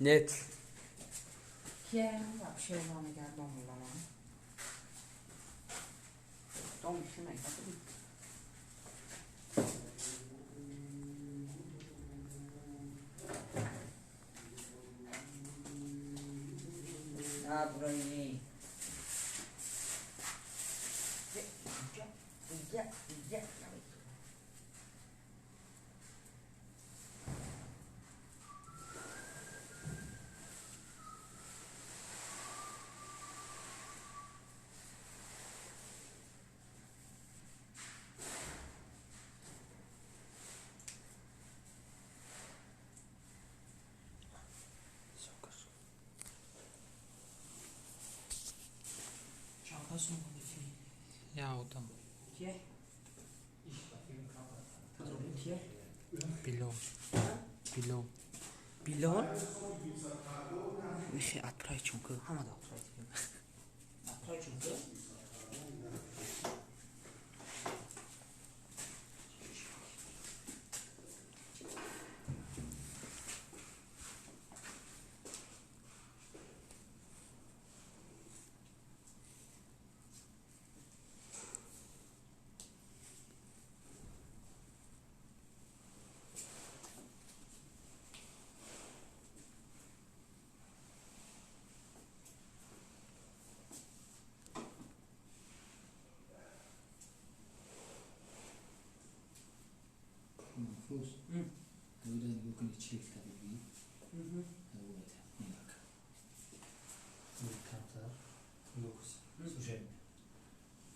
Нет. Я вообще мегардам дом. Я отдам. Билол. Билол. Билол? Михи отправь чунку. Хамада отправь. Отправь чунку.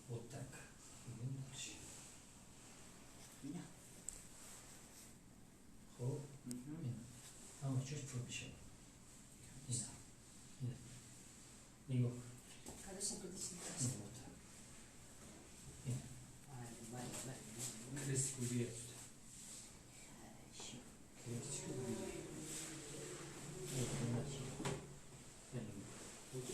Вот так. Идем дальше. Хоп. А вот чуть пробежал. Не знаю. Не. Вот так. Крестик убери отсюда. Крестик убери. Вот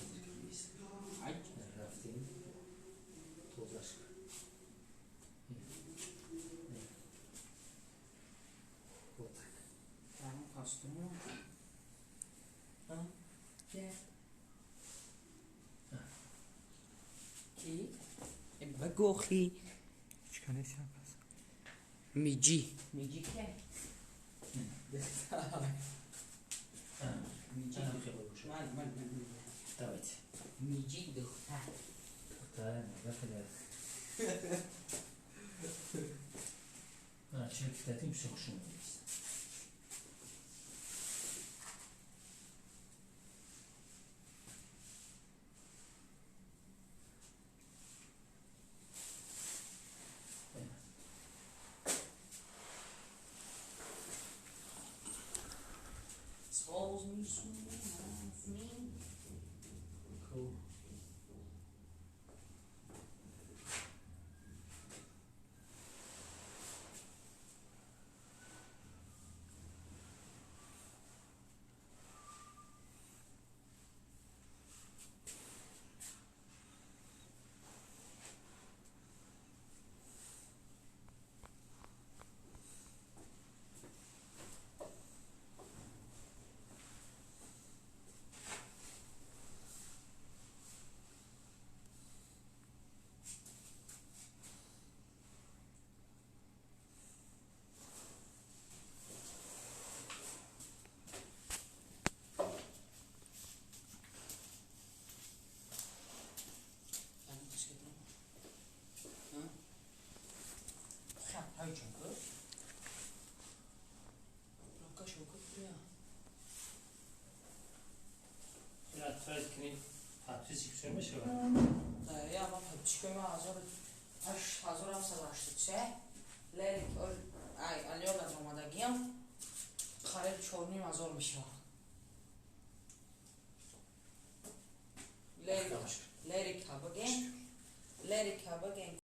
Вот так. Гохи. Миджи. Миджи ке? Миджи. Давайте. Миджи духтар. Духтар, да, человек таким все шумом есть. Cool. Чӣ мешавад? Я ма подписчикои ма 8783, Лерик ай Алёна омадагиам, қариб 4500 мешавад. Лерика бигем, Лерика бигем.